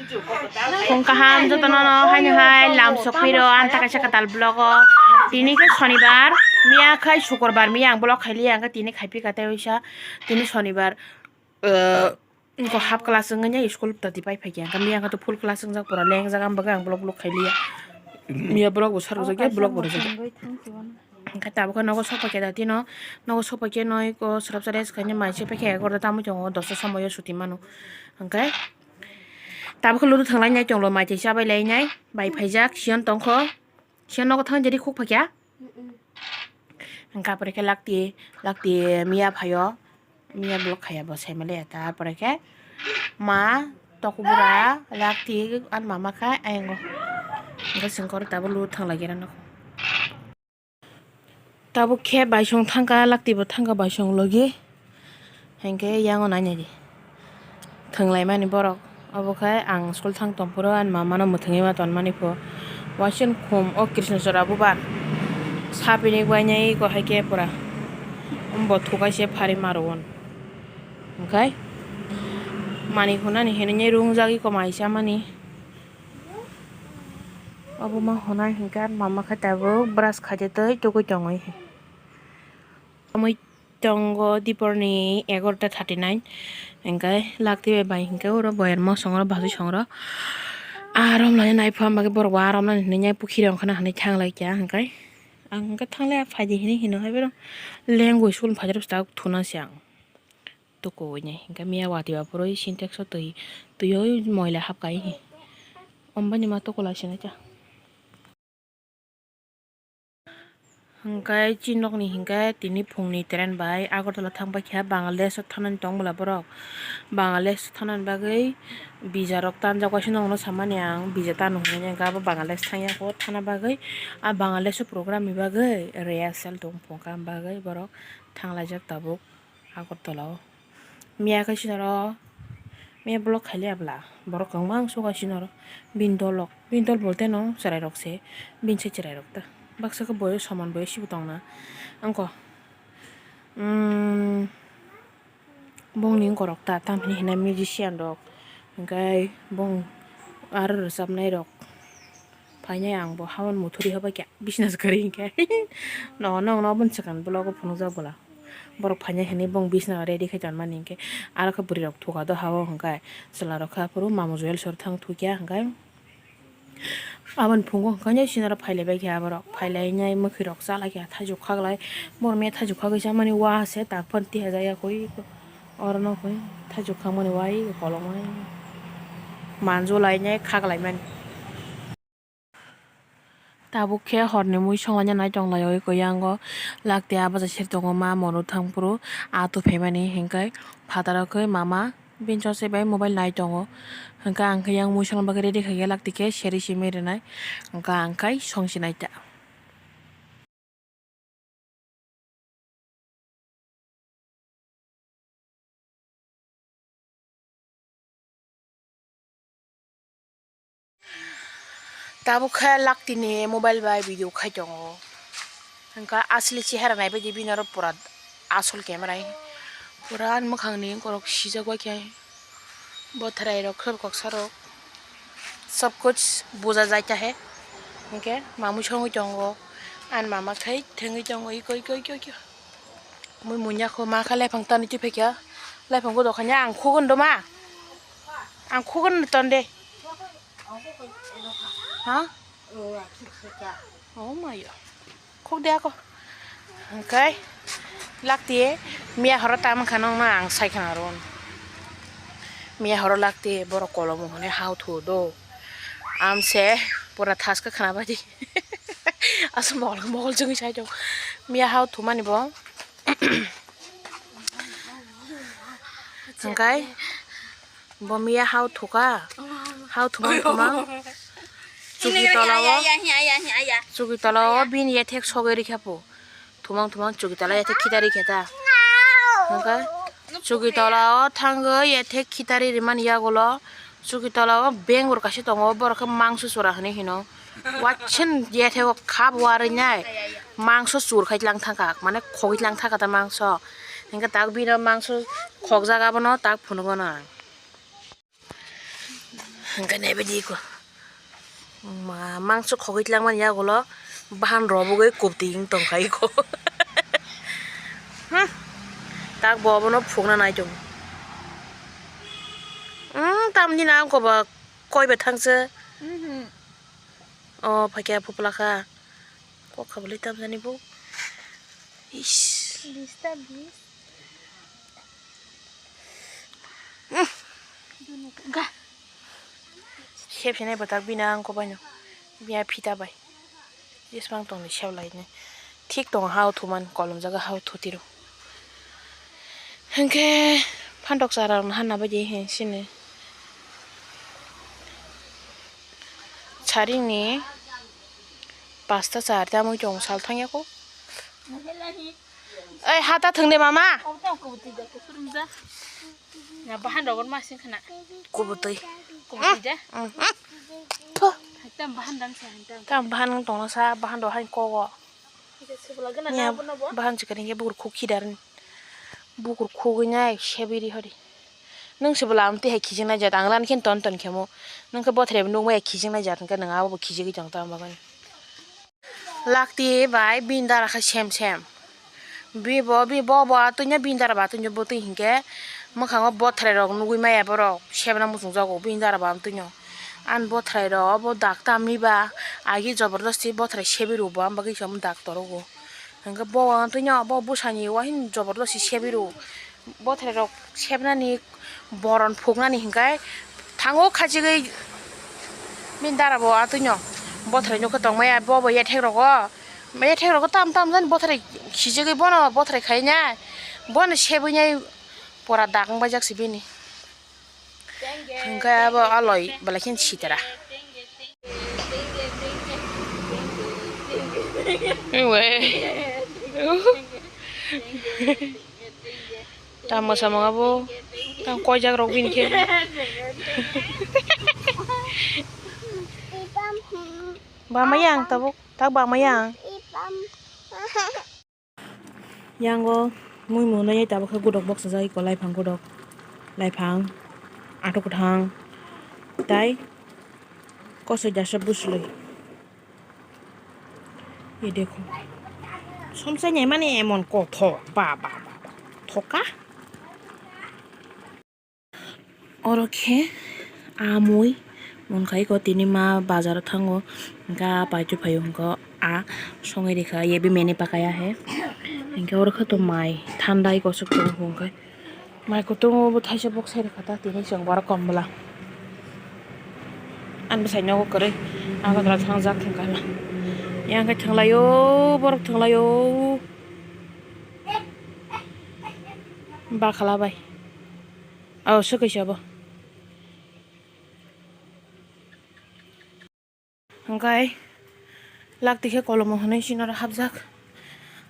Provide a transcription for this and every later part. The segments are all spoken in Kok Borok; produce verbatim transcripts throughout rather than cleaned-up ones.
Phung kaham jotono no haino hai lam sok phiro, ang ta kaisa kwtal vlog o. Tini khe sonibar, miya khai sukurbar, miya ang vlog khailiya, ang khe tini khai phika tei waisa tini sonibar. Wngkha half class wngya school tati pai phaikha, ang khe miya khe full class wngjak, pura lengjak, ang bagwi ang vlog vlog khailiya. Miya vlog bo sarwjakya, vlog bo rwjakya. Hwnkhe tabukhe nogo sokphaikhe da tino, nogo sokphaikhe noi ko srapsa rest khaina mai se paikhe egarota tamo tongo, dosta somoyo suti mano. Hwnkhe tabukhe ludu thanglainai tonglo, mai tei chabai lainai, bai phaijak, siyan tongkho, siyan nogo thang jadi khuk phaikha. Hwnkhe apore khe lakti, lakti miya phaio, miya vlog khaiya bo sai maliya ta, apore khe ma tokbura lakti ani mama khe ayang o. Hwnkhe sengkor tabuk ludu thanglaikhe rano. Tabuk khe baisong thangkha, lakti bo thangkha baisong logi. Hinkhe yango nainai di. Thwnglaimani borok. Obo khe ang school thang tongphuru ani mama no mwthangwi ma tonmani pho. Waising khum o Krishna chora bubar. Sapini bainai ko hai khe pura. Bo thukai se phari maro on. Hwnkhe mani hunani hinwi rungjagwi ko mai chamani. Obo ma hwnai hinkhe mama khe tabuk brush khaidi tei tugui tongwi. Amui tongo diporni egarota thirty nine, hinkhe lakti bai bai hinkhe oro boyar mosongro bhajwi songro. Arom lai nai pha bagwi borok bo arom nani hinwi pukhirok wngkhana hinwi thanglai kha hinkhe ang hinkhe thanglai phaidi hinwi hino hai borok lengwi school phaidi rok tak thuna se ang. Tukuini hinkhe miya watwi aphuru sintex o twi, twi o moila hapkai hi. Ombani ma tukulai sinai ta. Hinkhe chini nokni hinkhe tini phungni train bai Agartala thang paikha, Bangladesh o thanani tong bwla borok. Bangladesh thanani bagwi visa rok tanjak waisa nokno samani ang, visa tano hinwi abo Bangladesh thangya kho thana bagwi. A Bangladesh o program ni bagwi rehearsal tong phungkha bagwi borok thanglaijak tabuk. Agartala o. Miya khe sinaro, miya vlog khailiya bwla. Borok kwbangma ang suka sinaro. Bini dol rok, bini dol bolte no chwrai rok se. Bini se chwrai rok ta. Baksa khe boyo soman boyo sibo tongna. Angkho, mm, bongni wngkha rok ta, tamhini hwnna musician rok. Hinkhe bong aro rwchapnai rok. Phainai ang bo habani muthuri hobai khe business kwrwi hinkhe. No, no, no, aboni swkang vlog o phunukjak bwla. Borok phainai hinwi bong bisna ready khai tonmani hinkhe. Aro khe bwrwi rok thuka do ha o hinkhe. Chwla rok khe aphuru Mamu Joel sor thang thukya hinkhe. Aboni phungo hinkhe sinaro phailaibai khe aborok. Phailainai mwkhwi rok chalai khe thaichuk khaklai. Borok miya thaichuk khagwi chamani wa se tak phano tiya jaya koi. Oro no koi thaichuk khangmani wa i kolokmani. Manjulainai khaklaimani. Tabuk khe horni mui songlaina nai tonglaio eko yango lakti a baja seri tongo ma mono thangphuru a tuphaimani hinkhe phataro khe mama bini chosai bai mobile nai tongo hinkhe ang khe yang mui songna bagwi ready khaikhe lakti khe seri simi rwnai hinkhe ang khai songsi nai ta. Tabuk khe laktini mobile bai video khai tongo. Hwnkha asli chehara naibaidi bini oro pura asol camera. Pura ani mwkhangni borok sijak bai khe. Bo thwrai rok khe koksa rok. Sab kuch buja jata hai. Hwnkhe mamui songwi tongo. Ani mama khai thwngwi tongo iko iko iko iko. Mui munya kho ma kha lephang tani twi phaikha. Lephang bo dokhanya ang khugun do ma. Ang khugun tonde. Ha? Oh maya. Khuk de ako. Hwnkhe lakti miya horo tamo kha nokno ang sai khna ron. Miya horo lakti borok kolomo hwnwi hao thu do. Amse pura thaska khna baidi. Aswk mogol mogol chwngwi sai do. Miya hao thumani bo. Hwnkhe. Bo miya hao thuka, hao thumang thumang. Chuki tola o, chuki tola o bini yathek sogwi rikha po. Thumang thumang chuki tola yathek khita rikha ta. Hwnkhe chuki tola o thangwi yathek khita ri rimani yagulo chuki tola o bengur kaisa tongo, borok khe mangso chura hinwi hino. Watson yathego khap warwi nai mangso chur khai tlang thangkha, mane khogwi tlang thangkha ta mangso. Hwnkhe tak bini mangso khokjak abono tak phunukgo no ang. Hwnkhe naibaidi iko. Ma, mangso khogwi tlangmani yagulo bahan robogwi kubtwi wng tongkha iko. Hmm. Tak bo obono phukna nai tongo. Hmm, tamni na ang koba koi bai thangse. Mhm. O phaikhe phupla kha. Kok kha bwlwi tamjani bo. Ish. Bis ta bis. Hmm. Ga. Sep sinai bwtak bini ang kobaino. Biya phita bai. Jesmang tongni sep laini. Thik tongo hao thuman kolom jaga hao thutiro. Hwnkhe phantok chara rokno hanna baidi he sini. Saringni pasta char tamwi tongo sal thangya ko. Oi hata thwng de mama. Obo tamo kubutwi da kuphurumja. Na bahan rogon masing khana. Kubutwi. Kubutwi da. Mm, mm. Tho. Tam bahan dang sa tam. Tam bahan tongna sa bahan do hai kogo. Nya bahan chikani ke bukur khuk khidar. Bukur khugwi nai sebiri hori. Nwng se bwla amtwi hai khijik nai jat ang lan khe ton ton khemo. Nwng khe bothre nukmaya khijik nai jat hwnkhe nwng abo bo khijigwi tong tamo bagwi. Lakti bai bini dara khe sem sem. Bi bo bi bo bo atwino bini dara bo atwino bwtwi hinkhe mwkhango bothrai rok nugwi maya borok sebna muchungjago bini dara bo amtwino. Ani bothrai rok obo dak tamni ba agi jobordosti bothrai sebi rw bo am bagwi se omo dak torogo. Hwnkhe bo atwino bo bwsani uahin jobordosti sebi rw. Bothrai rok sebnani boron phuknani hinkhai thango khachigwi bini dara bo atwino bothrai nukhe tongmaya bobo yathek rogo yathek rogo tam tam jani bothrai khijigwi bono bothrai khainai bono sebwinai pora dak wngbaijak se bini hinkhai abo aloi belai kheno sitra. Tamo samung abo tang koijak rok bini khe. Bama yang tabuk tak bama yang. Yango mui mwnwi tabuk khe godok boksajak iko laiphang godok laiphang atok kwthang tai kosoi jasa bwswlwi. Ye dekho. Somsai nai mani emon kothok. Ba, ba, ba, ba. Thoka. Oro khe amui mon khai ko tini ma bazar o thango. Hwnkhe a paithu phaio hwnkhe a songwi rikha ye bini pakaya he. Hwnkhe oro khe to mai thandai kosok tongo hwnkhe. Mai kutung o bo thaisa boksai rwkha ta tini chwng borok kom bwla. Ani bwsai nogo kwrwi Agartala thangjak thwng kha. Yang khe thwnglaio borok thwnglaio. Bakhala bai. Aw swkwi se obo. Hwnkhe lakti khe kolomo hwnwi sinaro hapjak.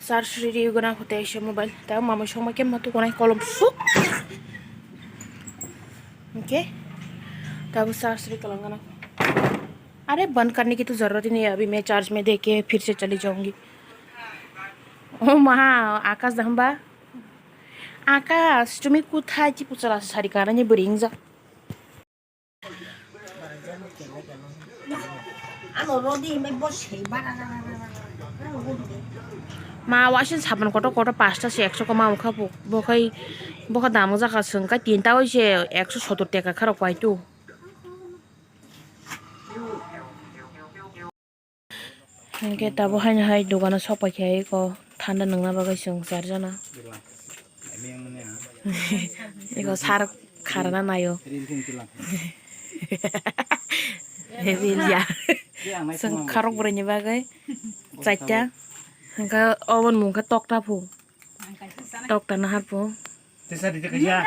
Charge riri gana photo ese mobile. Tei mamai songma khe matu konai kolom suk. Hwnkhe tabo charge ri kalang gana. अरे बंद करने की तो जरूरत ही नहीं है, अभी मैं चार्ज में दे के फिर से चली जाऊंगी। ओ माँ, आकाश दा हम बा। आकाश, তুমি কোথায়? চিপুচারা শাড়ি কারণে বেরিং যা। Ma wasin sabon kotor kotor pasta se ekso koma wngkha bo, bo khai bo kha dam wngjakha chwng kha tinta oi se ekso sottor teka kha rok pai tu. Hwnkhe tabuk haino hai dogano sok paikha eko thanda nungna bagwi chwng charjana. Eko sar kharna naio. Ril ya. Chwng kharok bwrwini bagwi chaita. Hwnkhe oboni mung khe tokta phu. Tokta nahar phu. Tesa di tesa.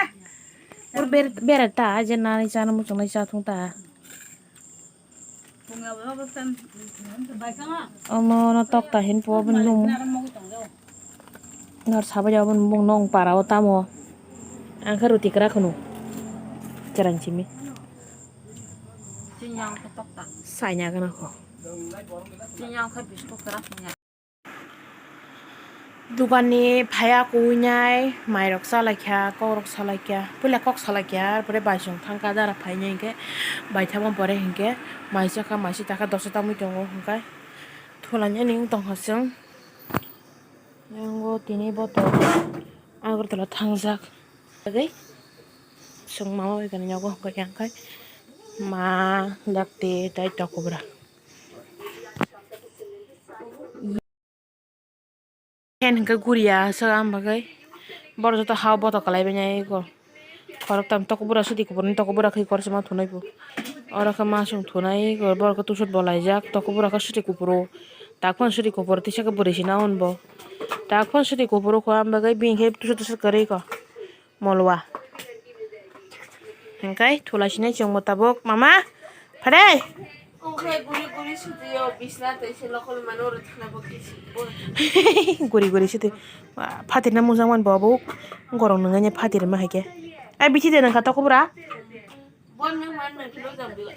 Ur ber bere ta je nani chana muchung nai cha thung ta. Omo no tokta hin po bini nung. Nor sabai jabo bini bung nung para o tamo. Ang khe ruti kwrak hwno. Kwran simi. Chini ang khe tokta. Saina gana kho. Chini ang khe biskut kwrak hwnya. Dukanni phaiya kuinai mairok chalaikha, kokrok salaikha, puila kok salaikha, arpore baisong thangkha dara phainai hinkhe, baithangma pore hinkhe mai chakha, mai sitaka dosa tamwi tongo hinkhe thulainani wng tongkha chwng. Yango tini boto Agartala thangjak. Bagwi chwng mama bai kani nogo hwnkha khe ma dakti tei tokobra. Hen hwnkhe guriya aswk ang bagwi borok joto ha o boto kwlai bai nai eko. Khoroktham tokobura sudi kuphuruni tokobura khe korsima thunui bo. Oro khe masung thunai eko, borok khe tusut bo laijak, tokobura khe sudi kuphuru. Tak phano sudi kuphuru tisa khe bwrwi se na hwn bo. Tak phano sudi kuphuru kho ang bagwi bini khe tusut tusut kwrwi eko. Molwa. Hingkai thula sinai chwng bo tabuk. Mama, phare. Ongkhe guri guri sutiyo bisna tei se lokol mano rw thana bo kisi. Guri guri suti. Phatirna mujang man bo abo. Gorong nungya phatir ma hai khe. Ai bithi de nang kha tokobura. Bon nang man nang kilo jam dilo.